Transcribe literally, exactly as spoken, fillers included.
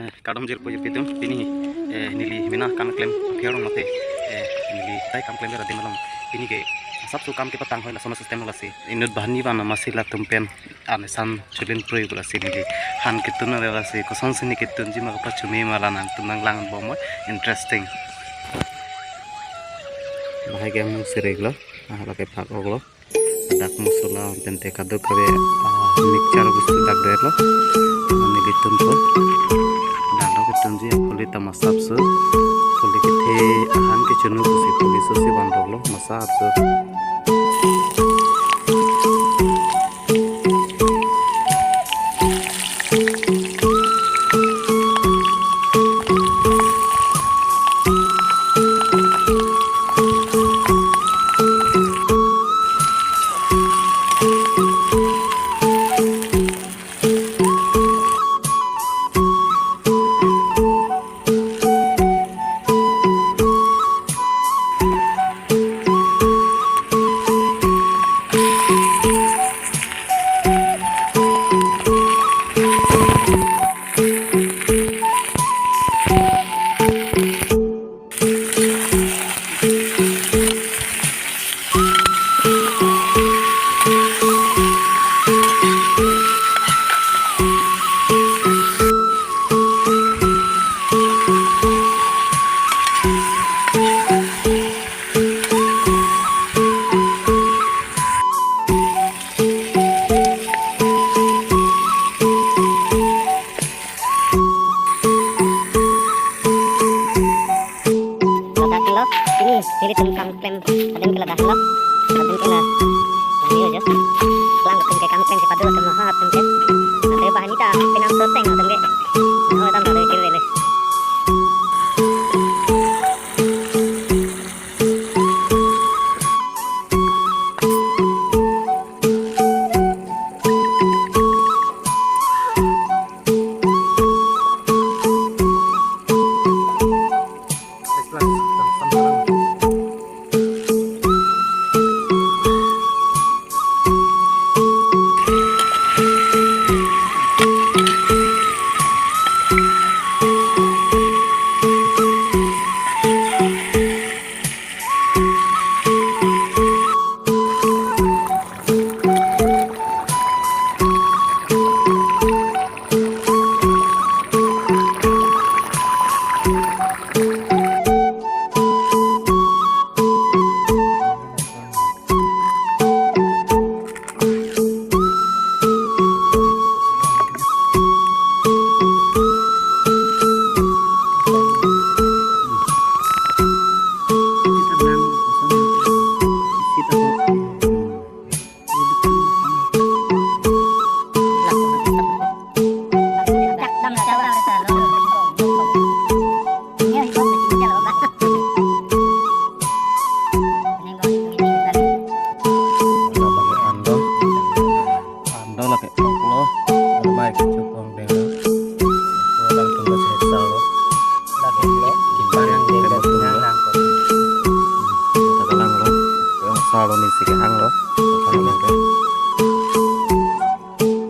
Eh, kardom jirpo jirpi atum, pini, eh, neli mena kam klem aphi arong mate, eh, neli tai kam klem adim along, pini ke asapso kam kepatang hoi lason asystem lo lasi. Inut banghini van amatsi latum pen anesan chulin prui pu lasi neli han ketun ave lasi, kosonsi ne ketunji ma kapachumi ma la nangtum nanglang bom, interesting. Lahai ke amung sirek lo, ah, lake phak ok lo. Dak mosola pen te kadokave, ah, mixture bostu dak det lo. Nelitum ko dak lo ketunji, phuli ta masapso. Phuli kethe ahan kechunu pusi phuli sosi van dok lo, masapso. Ladak lo, pini nelitum kam klem adim ke ladak lo.